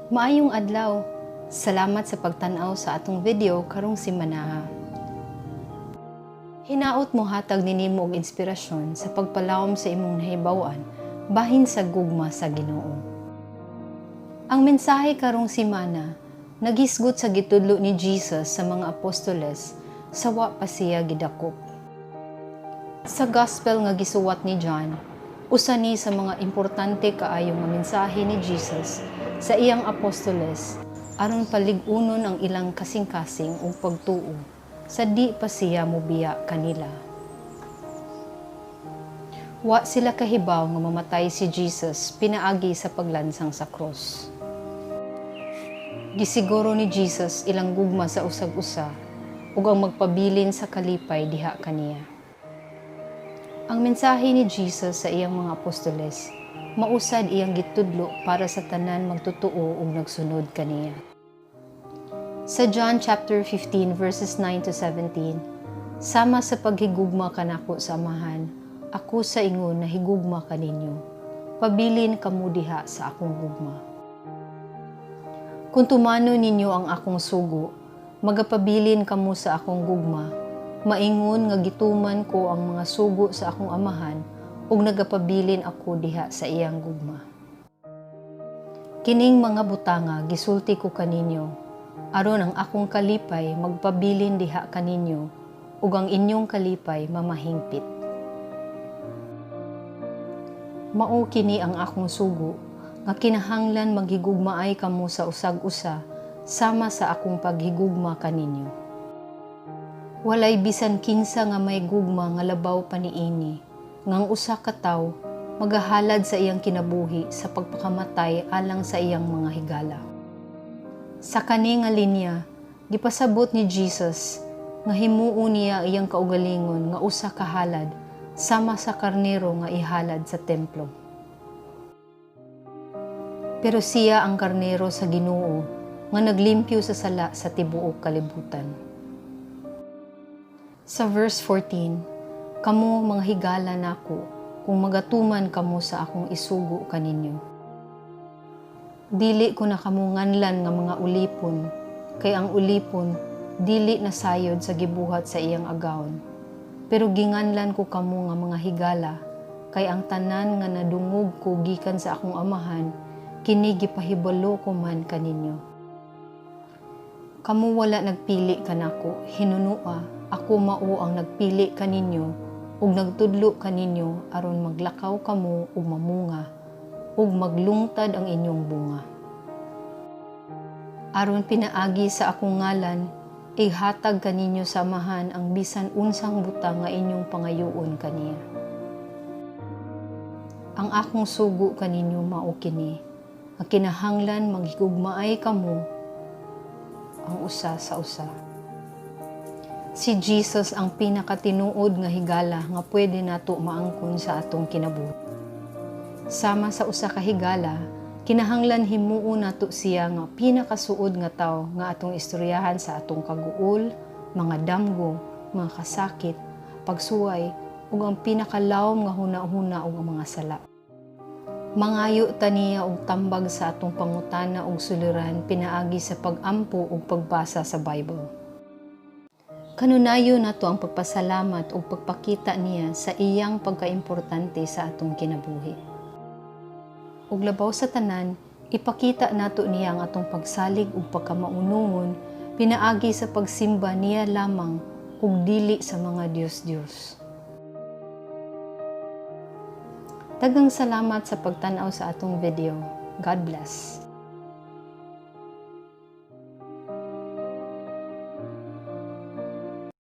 Maayong adlaw. Salamat sa pagtan-aw sa atong video karong simanaha. Hinaot mohatag ni nimo og inspirasyon sa pagpalawom sa imong nahibaw-an bahin sa gugma sa Ginoo. Ang mensahe karong simana naghisgot sa gitudlo ni Jesus sa mga apostoles sa wa pa siya gidakop. Sa Gospel nga gisuwat ni John, usa ni sa mga importante kaayo nga mensahe ni Jesus sa iyang apostoles aron palig-unon ang ilang kasing-kasing ug pagtuo sa di pa siya mobiya kanila. Wa sila kahibaw nga mamatay si Jesus pinaagi sa paglansang sa krus. Gisiguro ni Jesus ilang gugma sa usag-usa ug ang magpabilin sa kalipay diha kaniya. Ang mensahe ni Jesus sa iyang mga apostoles mao sad iyang gitudlo para sa tanan magtotoo ug nagsunod kaniya. Sa John chapter 15 verses 9 to 17, "Sama sa paghigugma kanako sa Amahan, ako sa ingon nahigugma kaninyo. Pabilin kamo diha sa akong gugma. Kung tumanon ninyo ang akong sugo, magapabilin kamo sa akong gugma, maingon nga gituman ko ang mga sugo sa akong Amahan ug nagapabilin ako diha sa iyang gugma. Kining mga butanga gisulti ko kaninyo, aron ang akong kalipay magpabilin diha kaninyo ug ang inyong kalipay mamahingpit. Mao kini ang akong sugo, nga kinahanglan maghigugmaay kamo sa usag-usa sama sa akong paghigugma kaninyo. Walay bisan kinsa nga may gugma nga labaw pa niini, nga ang usa ka tawo magahalad sa iyang kinabuhi sa pagpakamatay alang sa iyang mga higala." Sa kani nga linya, gipasabot ni Jesus nga himuon niya iyang kaugalingon nga usa ka halad sama sa karnero nga ihalad sa templo. Pero siya ang karnero sa Ginoo nga naglimpyo sa sala sa tibuok kalibutan. Sa verse 14, "Kamo mga higala nako kung magatuman kamo sa akong isugo kaninyo. Dili ko na kamo nganlan nga mga ulipon, kay ang ulipon dili na sayod sa gibuhat sa iyang agawon. Pero ginganlan ko kamo nga mga higala, kay ang tanan nga nadungog ko gikan sa akong Amahan, kini gipahibalo ko man kaninyo. Kamo wala nagpili kanako, hinunua ako mao ang nagpili kaninyo ug nagtudlo kaninyo aron maglakaw kamo ug mamunga ug maglungtad ang inyong bunga. Aron pinaagi sa akong ngalan, ihatag kaninyo sa Amahan ang bisan unsang butang nga inyong pangayoon kaniya. Ang akong sugo kaninyo mao kini, nga kinahanglan maghigugmaay kamo ang usa sa usa." Si Jesus ang pinakatinuod nga higala nga pwede nato maangkon sa atong kinabuhi. Sama sa usa ka higala, kinahanglan himuon nato siya nga pinakasuod nga tawo nga atong istoryahan sa atong kaguol, mga damgo, mga kasakit, pagsuway, ug ang pinakalawom nga huna-huna ug ang mga sala. Mangayo ta niya og tambag sa atong pangutana ug suliran pinaagi sa pag-ampo ug pagbasa sa Bible. Kanunayon nato ang pagpasalamat ug pagpakita niya sa iyang pagkaimportante sa atong kinabuhi. Ug labaw sa tanan, ipakita nato niya ang atong pagsalig ug pagkamaunungon pinaagi sa pagsimba niya lamang ug dili sa mga dios-dios. Daghang salamat sa pagtan-aw sa atong video. God bless.